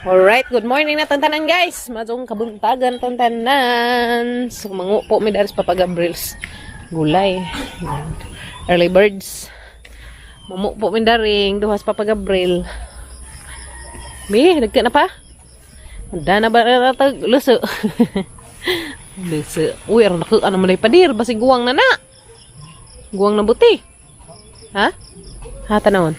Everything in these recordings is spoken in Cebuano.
Alright, good morning na tantanan, guys. Mazong kabuntagan tantanan. So mangupo mi daris Papa Gabriel's gulay. Yan. Early birds. Mamupo mi daring duhas Papa Gabriel. Mi, nagka na pa? Handa na ba na tag luso? Luso. Uy, aron nako ano man ay padir basig guwang na na. Guwang na buti. Ha? Ha, tanawon.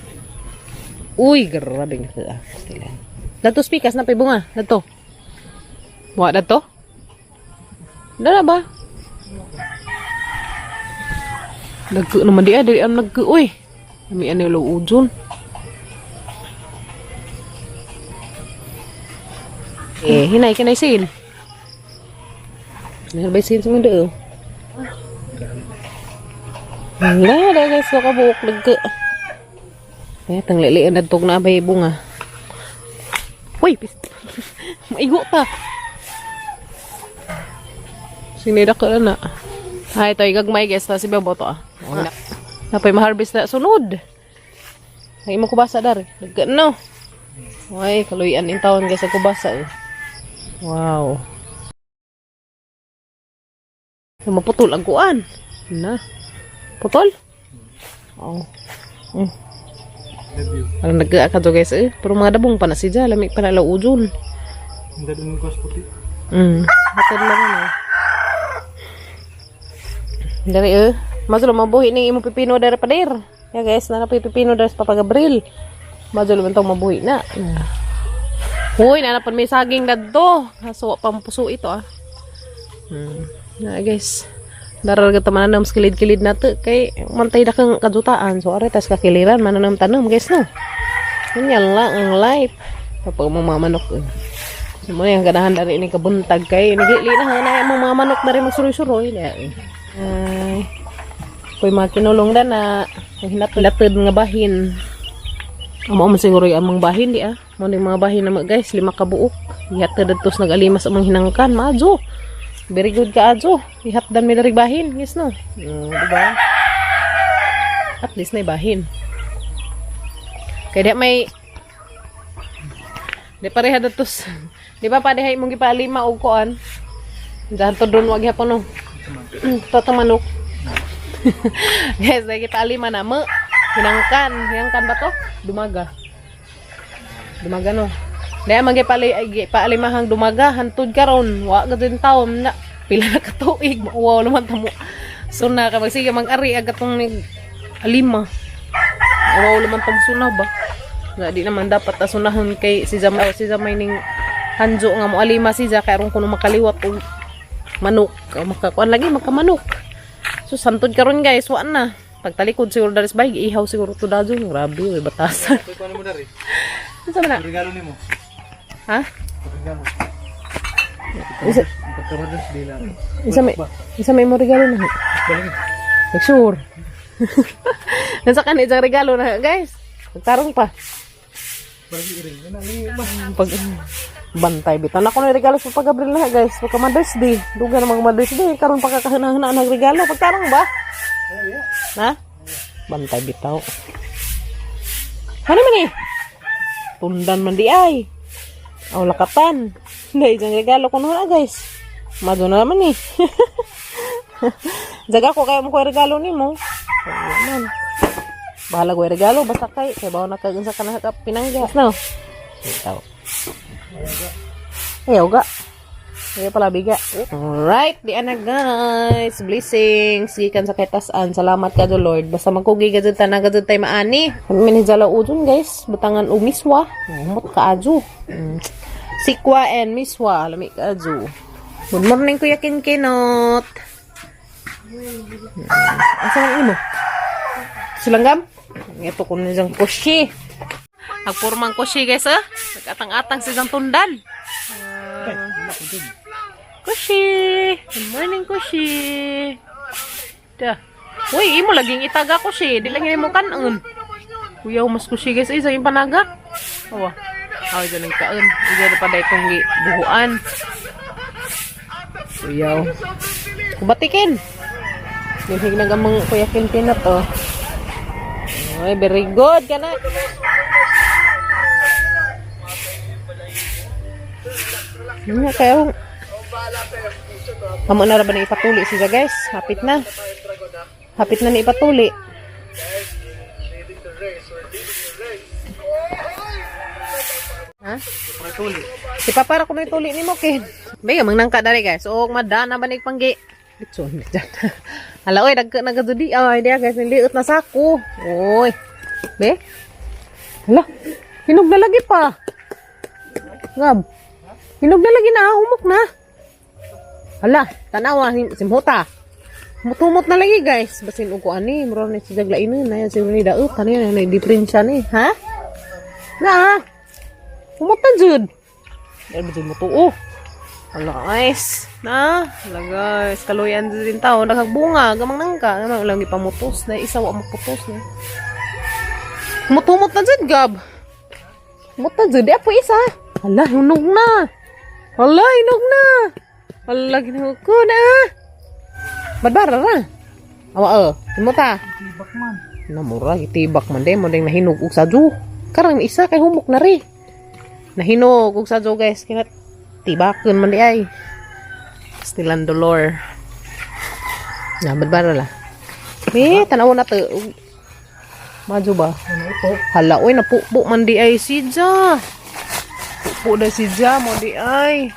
Uy, grabe nga ka. Stilan. Dato speakers na bunga. Dato. Wa dato? Dala ba? Nagku naman di ah, dili am nagku uy. Ami ano lo ujon. Eh, hinay kinay sil. Meron ba sil sa mundo? Oh? Wala, dahil guys, so kabuok nagku. Eh, tanglilian na na bay bunga. Uy, pis. Maigo ta. Sinira ko na na. Ay, ito, igagmay guys. Ta si Bebo to ah. Wala. Napay ma-harvest na sunod. Ay, mo kubasa dar. Nagka no. Ay, kaluyan in taon guys sa kubasa eh. Wow. Maputol ang kuan. Na. Putol? Oh. Parang nag ka to guys eh. Pero mga dabong pa na siya. Lamig pa na laujon. Ang dadun ko sa puti. Hatod lang ano. Dari eh. Mazulo mabuhi ni imo pipino dari pader. Ya guys, na na pipino dari sa Papa Gabriel. Mazulo man tong mabuhi na. Uy, nanapan may saging dadto. Haso pa puso ito ah. Na guys. Daral ka mananam sa kilid-kilid na to. Kay mantay na kang kadutaan. So are tas kakiliran mananam tanam guys no. Ganyan lang ang life. Kapag mamamanok eh. So, mo yung ganahan dari ini kabuntag kay nagili na na ang mga manok dari magsuroy-suroy. Ay, koy mga kinulong da na hinatod nga bahin. Amo man siguro yung amang bahin di ah. Mo ni mga bahin na guys, lima ka buok. Ihatod adtos nagalimas amang hinangkan, maajo. Very good ka ajo. Ihatdan mi dari bahin, guys no. Di ba? At least na bahin. Kaya di may di pareha datos. Di ba pareha imong gipalima og kuan? Dahan to doon wag gyapon no. Toto manok. Guys, lagi palima na mo. Hinangkan, hinangkan ba to? Dumaga. Dumaga no. Daya man gipali gipalimahang dumaga hantud karon, wa ga din taon na pila na ka tuig, mauwaw naman tamo. So na ka magsige mag-ari agad tong nig alima. Uwaw naman tamo suna ba? Na di naman dapat asunahon kay si Zamay ning hanjo nga mo alima si Ja kay aron kuno makaliwat og manok. O, makakuan lagi makamanok. So santod karon guys, wa na. Pagtalikod siguro daris bay, ihaw siguro to dadyo. Grabe, oy batasan. Ito ano mo dari? Unsa man na? Regalo nimo. Ha? Regalo. Isa, Pagka-Mother's Day lang. isa may mo regalo na. Balik. Make sure. Nasa kan isang regalo na guys. Magtarong pa. Balik iring. Ano ba? Pag bantay bitan ako na regalo sa Papa Gabriel na guys. Pagka Mother's Day, duga na mga Mother's Day karon pa kakahuna-huna ng regalo. Pagtarong ba? Na? Bantay bitaw. Ano man eh? Tundan man di ay. Aw lakatan. Dahil isang regalo ko na guys. Mado na naman eh. Jaga ko kaya mo ko regalo nimo. Wala man. Bahala ko regalo basta kay kay bawo na kag unsa ka na ka pinangga. No. Ikaw. Ayaw ga. Ayaw pala biga. Alright, di ana guys. Blessings. Gikan sa kitasan. Salamat ka do Lord. Basta magkugi ka dyan tanaga dyan tayo maani. Kami ni ujun guys. Butangan og miswa. Humot ka ajo. Sikwa and miswa. Lami ka ajo. Good morning, Kuya Kinkinot. Asa man imo? Silanggam? Ito ko na diyang kushi. Nagpurmang kushi guys ah. Nag-atang-atang silang tundan. Kushi! Good morning, Kushi! Da. Uy, imo laging itaga, Kushi. Di lang mo kanon. Kuya, mas Kushi guys. Ay, sa iyong panaga. Awa. Awa, dyan ang kaon. Diyan na pa dahil itong buhuan. Kuya. Kubatikin. Dinhig na gamang Kuya Kintinat, oh. Ay, very good ka na. Nga kayo. Amo na ra ba ni ipatuli siya, guys? Hapit na. Hapit na ni ipatuli. Ha? Tuli. Si Papa ra kuno ituli nimo kin. Bay mang nangka dali, guys. Og madana ba ni panggi. Litson dyan. Hala oy, dagko na gadudi. Ay, diya guys, niliot na sako. Oy. Be? Hala. Hinog na lagi pa. Gab. Hinog na lagi na, humok na. Hala, tanawa simhuta. Mutumot na lagi, guys. Basin og ko ani, mura ni siya glainon na yan siguro ni daot ano yan, na diferensya ni, ha? Na. Humot na jud. Dahil ba jud mo tuo? Hala guys. Na, hala guys, kaluyan din tao nakagbunga, gamang nangka, gamang lang ipamutos na isa wa maputos na. Mutumot na jud, Gab. Humot na jud, di po isa. Hala, hinog na. Hala, hinog na. Hala, ginuho ko na. Badbara ra. Awa eh, himuta. Tibak man. Namura, gitibak man din. Mo ding nahinog og sadyo. Karang isa kay humok na ri. Nahinog og sadyo, guys. Kaya tibakan man di ay. Stilan dolor. Na, badbara la. Eh, tanaw na to. Madyo ba? Ano ito? Hala, oy, napupo man di ay si Ja. Pupo na si Ja, mo di ay.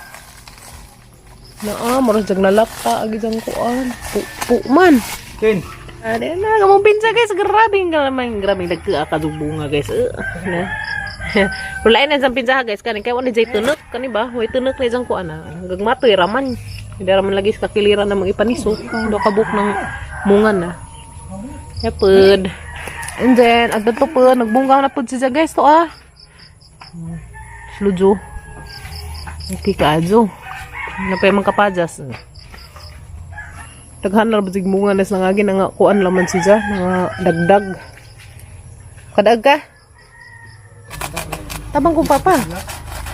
Naa, murag jag nalapta, agi jang kuan. Pupo man. Ken. Ade na, kamong pinsa, guys, grabe nga naman, grabe nagkaa ka bunga, guys. Na. Wala na isang pinsa, guys, kani kay wala jay tunok kani ba? Way tunok na isang kuan na. Hanggang matoy raman. Hindi raman lagi sa kakiliran na mga ipaniso. Do kabuk ng mungan na. Yapod. And then, at to po, nagbunga na po siya, guys, to ah. Slujo. Okay ka, adyo. Ano pa yung mga kapajas? Daghan na ba bunga nas nangagi nga kuan laman siya, nga dagdag. Kadag ka? Tabang kong papa.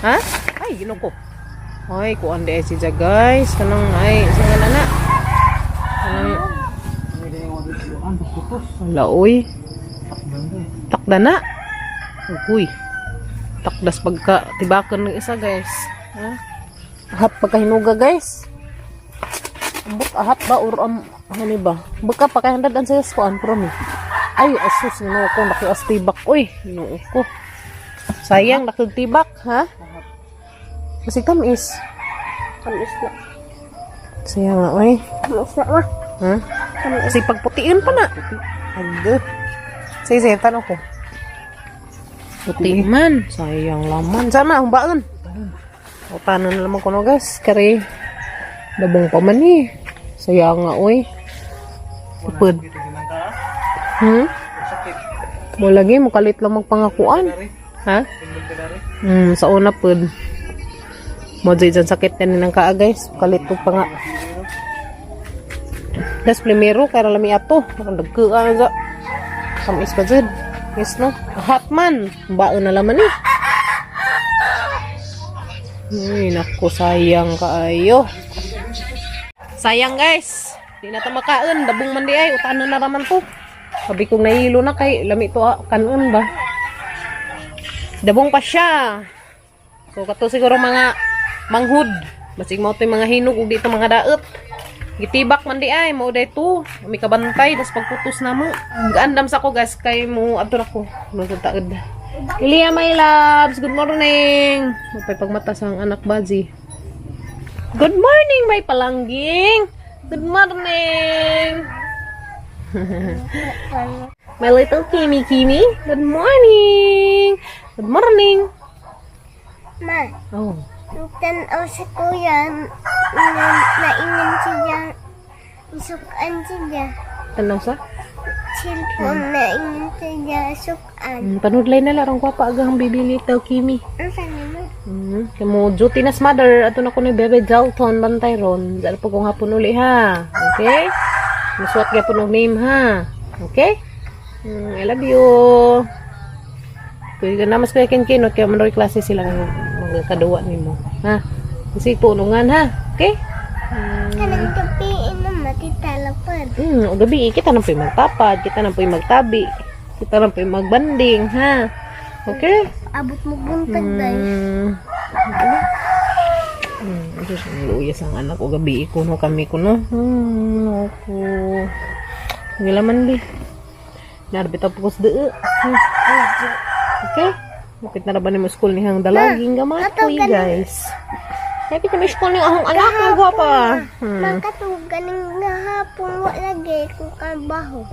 Ha? Ay, ginoo ko. Ay, kuan di ay siya, guys. Kanang ay, sa nga na. Kanang Putos. Wala, oy. Takdan eh. Takda na. Uy. Takdas pagka tibakan ng isa, guys. Ha? Ahap pagkahinuga, guys. Ambot ahap ba or ano ba? Baka pakahandad ang sayas ko an promi. Ay, asus ginoo ko naki as tibak oy. Ginoo ko. Sayang naki tibak, ha? Kasi tamis. Tamis na. Sayang na oy. Tamis na ma. Ha? Kasi pagputiin pa na. Ando. Sige, sige, tanong ko. Puti man. Sayang laman. Sama, humbaon. O, paano na naman ko no, guys? Kare, dabong pa man eh. Sayang nga, oy. Upod. Dito ginang ka. Sakit. Mo lagi, mo kalit lang magpangakuan. Dari. Ha? Tindog ka dari. Sa una pod. Mo dyan sakit na ng kaa, guys. Kalit ko pa nga. Das primero, kaya lami ato. Nakandagkaan sa. Kamis pa dyan. Yes, no? Hot man. Baon na laman eh. Ay, naku, sayang kaayo. Sayang, guys. Di na ta makaon. Dabong man di ay. Utanon na raman to. Sabi kong nahilo na kay lami to ah, kanon ba. Dabong pa siya. So kato siguro mga manghud. Basig mao to'y mga hinog ug dito mga daot. Gitibak man di ay mao day to. May kabantay das pagputos na mo. Gaandam sa ko, guys, kay mo adto na ko. Mo sa taod. Ilya, my loves, good morning. Mapay pagmata sa ang anak baji. Good morning, my palangging. Good morning. My little Kimi Kimi. Good morning. Good morning. Ma, Oh. tanaw si kuya, na, nainan siya, sukan siya. Tanaw sa? Cellphone, nainan siya, sukan. Panudlay na larong kwapa agahang bibili taw Kimi. Ang sabi mo? Kamo duty nas mother ato na ko ni Bebe Dalton bantay ron. Dal po kong hapon uli ha. Okay? Musuwat gyapon og name ha. Okay? I love you. Kuya na mas kuya kin kinot kaya manoy klase sila ng mga kaduwa nimo. Ha? Kasi tulungan ha. Okay? Kanang gabi, ina matitalapad. O gabi, kita nang po'y magtapad, kita nang po'y magtabi, kita nang po'y magbanding, ha? Okay? Abot mo buntag dahil. Diyos, ang luya sa anak ko gabi ko no kami ko no. Ako. Gilaman di. Narbit ako sa dee. Okay. Bakit na ba ni mo school ni hang dalaging gamay ko guys. Happy na may school ni ahong anak ko gwapa. Makatugan nga hapon wa lagi ko kabaho.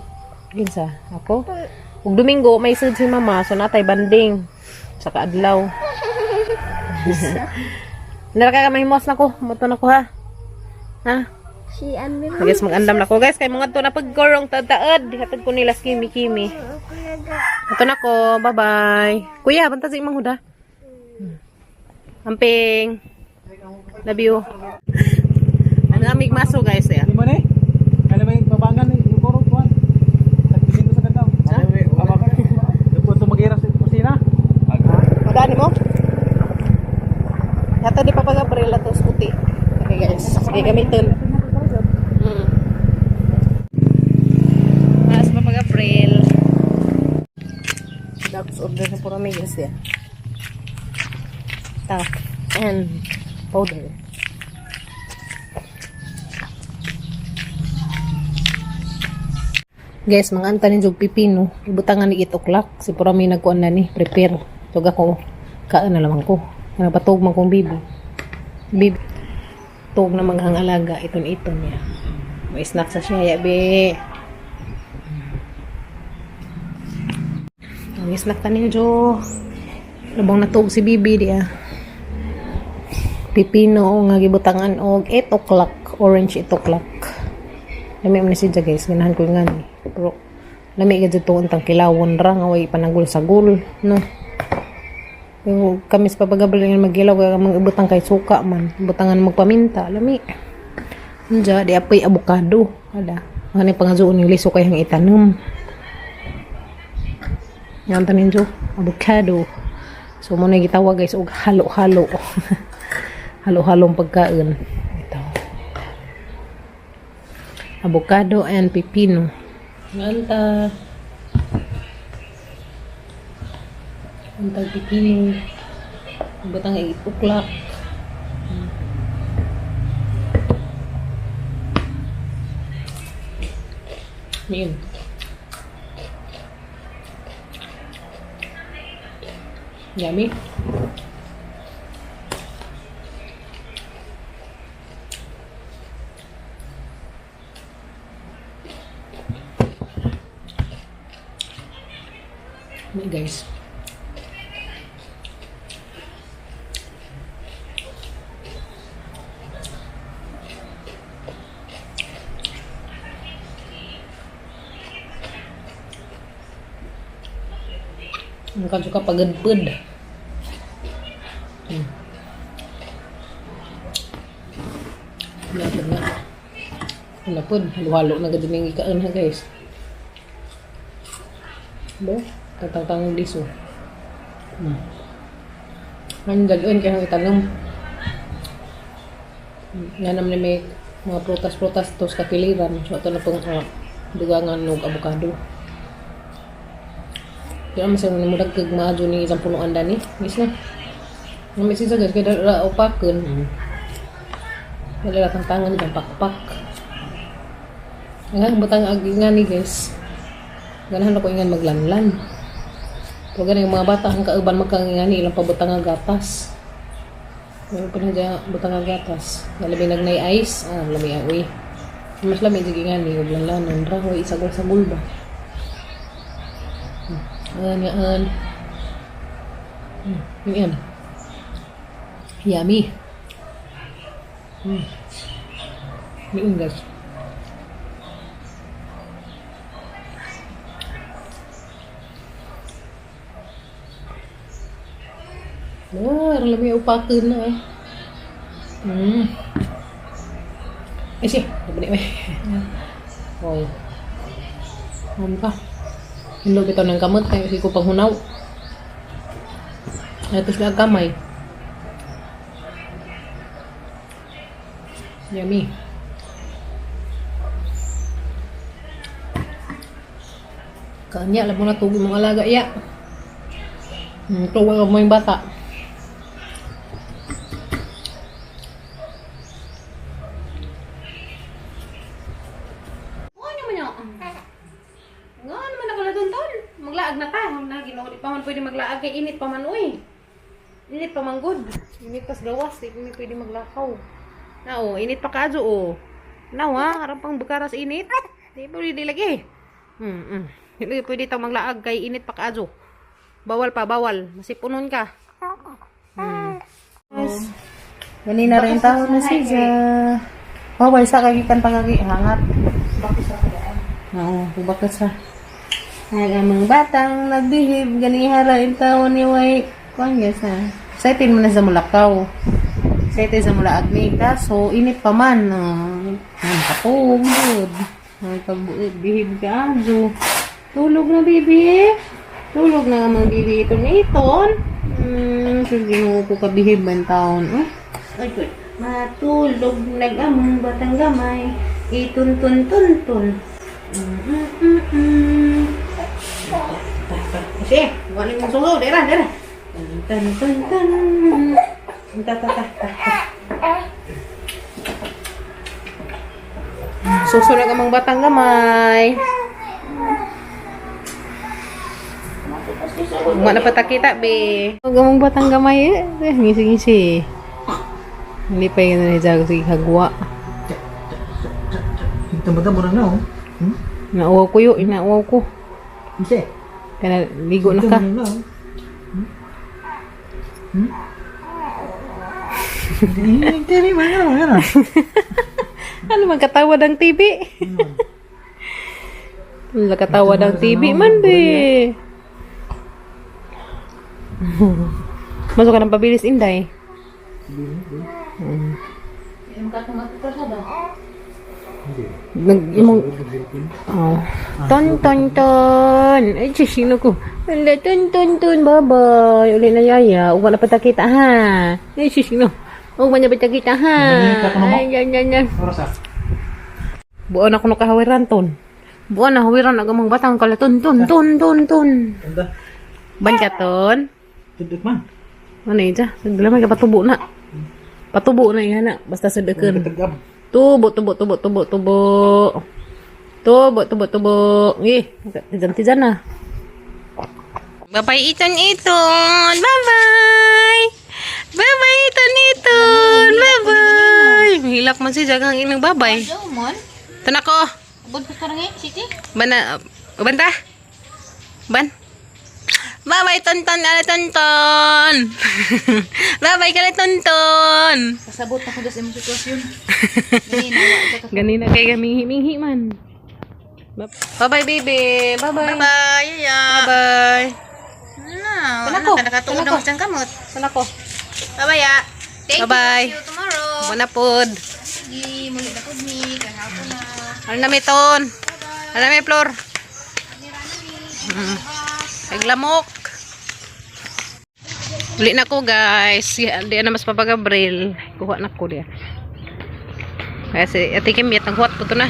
Kinsa ako? Ug Domingo may sud si mama so natay banding sa kaadlaw. Nara ka mahimos na ko, moto na ko ha. Ha? Si Amir. Guys, mag-andam na ko guys kay mga to na pagkorong taad. Hatag ko nila kimi kimi. Ako naga. Ito na ko. Bye-bye. Kuya, banta sa imong huda. Amping. Love you. Ang amig maso guys eh. Hindi mo ni? Kaya may babangan ni yung korong kuan. Tagpisin ko sa kataw. Babangan. Dapat ito mag-ira sa kusina. Madani mo? Yata di pa pag-abril ato puti. Okay guys, sige gamitin. Mas pa pag-abril. Dax order na puro may guys ya. Top and powder. Guys, mga anta ni jog pipino. Ibutangan ni 8 o'clock. Si puro may nagkuan na ni prepare. Tug ako kaan na lamang ko. Ano patug man kong bibi. Bibi. Tug na maghang alaga iton iton niya. May snack sa siya ya be. Ang snack ta ninyo. Labang natug si bibi diya. Pipino nga gibutangan og 8 o'clock, orange 8 o'clock. Lami man ni siya guys, ganahan ko nga ni. Pero lami ka dito untang kilawon ra nga way panagul sa gul, no. Pero kami sa papagabal nga magilaw kaya mga kay suka man, butangan magpaminta, lami. Unja di apoy abukado, ada. Ano pangazuon yung liso kay hang itanom. Yan tanin jo, avocado. So mo na gitawag guys og halo-halo. Halo-halong pagkain. Ito. Avocado and pipino. Anta. Anta pipino. Batang 8 o'clock. Yun. Yummy. Yummy, guys. Ang kadyo ka pagudpud. Lapod na. Lapod. Halo-halo na gad ning ikaon ha guys. Bo, tatangtang liso. Ang dalon kay ang itanong. Nga naman ni may mga prutas-prutas tos kakiliran. So ato na pong dugangan og abukado. Di naman sa mga murag kag maadyo ni isang punuan dani. Mis na. Nami siya guys kay dara upakan. Wala lang tangan itong pakpak. Ang butang agi nga ni guys. Ganahan ako ingan maglanlan. Pero ganun yung mga bata ang kauban magkangingan ilang pabutang nga gatas. Meron pa na dyan butang nga gatas. Nalabi nagnay ice. Ah, lami awi. Mas lami jud ingan ni og lanlanon ra hoy isagol-sagol ba. An, yan. Yan. Yummy. May unggas. Oh, alam mo upakan na eh. Ay siya, nabalik mo. Wow. Ano ka? Hindi bitaw ng kamot kayo si ko panghunaw. Ito sila kamay. Yummy. Kanya, alam mo na tubig mga alaga, iya. Tuwa mo yung bata. pwede maglaag kay init pa man uy. Init pa man good. Init pas gawas, di pa mi pwede maglakaw. Na oh, init pa kaadyo oh. Nawa, harang pang bukaras init. Di pa pwede lagi. Hindi pwede tang maglaag kay init pa kaadyo. Bawal pa, bawal. Masipunon ka. Yes. Ganina rin tao na siya. Oh, way sa kagikan pagagi hangat. Oo, bakit sa. Ay, ang mga batang nagbihib, ganihara yung tao ni Way. Kuan nga sa. Excited mo na sa mulakaw. Excited sa mula agni. Kaso, init pa man. Oh. Ang kapugod. Ay, pagbihib ka, Ajo. Tulog na, bibi. Tulog na ang mga bibi ito na iton. Sige mo ko kabihib man taon. Eh? Ay, good. Matulog nag-among batang gamay. Itun-tun-tun-tun. Kasi, wala mong sulo. Dera, dera. Tan, tan, tan, tan. Ta, ta, ta, ta, ta. Susunod ang mga batang gamay. Wala na pa kita, be. Huwag mong batang gamay eh. Eh, ngisi-ngisi. Hindi pa yun na niya sige kagwa. Ito mo na na oh. Hmm? Nauwaw ko yun. Inauwaw ko. Isa. Kaya ligo na ka. Na oh. Hmm? Hmm? Hindi, mana, mana. Ano man katawa ng TV? Wala katawa ng TV man, be. Masok ka ng pabilis, Inday. Nag, imong, oh. Ton, ton, ton. Ay, sino ko? Ala, ton, ton, ton. Bye-bye. Uli na yaya. Uwa na pa kita, ha? Ay, sino? Uwa na pa kita, ha? Ay, yan, yan, yan. Oras ah. Buon ako nakahawiran, ton. Buon na hawiran ang amang batang kala, ton, ton, ton, ton, ton. Ganda. Ban ka, ton? Tudot man. Ano yun siya? Sagla may kapatubo na. Patubo na yan na. Basta sa dakan. Tagab. Tubo, tubo, tubo, tubo, tubo. Tubo, tubo, tubo. Eh, tijan-tijan na. Bye-bye, Iton, Iton. Bye-bye. Bye-bye, Iton, Iton. Bye-bye. Hilak man siya, jagang inang bye-bye. Tanako. Bana, banta? Ban? Bye-bye, Tonton, ala Tonton. Bye-bye, kala Tonton. Kasabot na ko sa imong sitwasyon. Ganina kay gamihi-mihi man. Bye-bye, baby. Bye-bye. Bye, yaya. Bye-bye. Na, Tanako, ano ka nakatuon tanako. na mo kamot. Tanako. Bye-bye, ya. Thank Bye-bye. you. See you tomorrow. Muna pod. Sige, muli na pod mi. Kahapon na. Ano na may ton? Ano na may floor? Naglamok. Uli na ko guys. Di na mas papagabril. Kuha na ko diya. Kasi Ate Kim yat naghuwat po to na.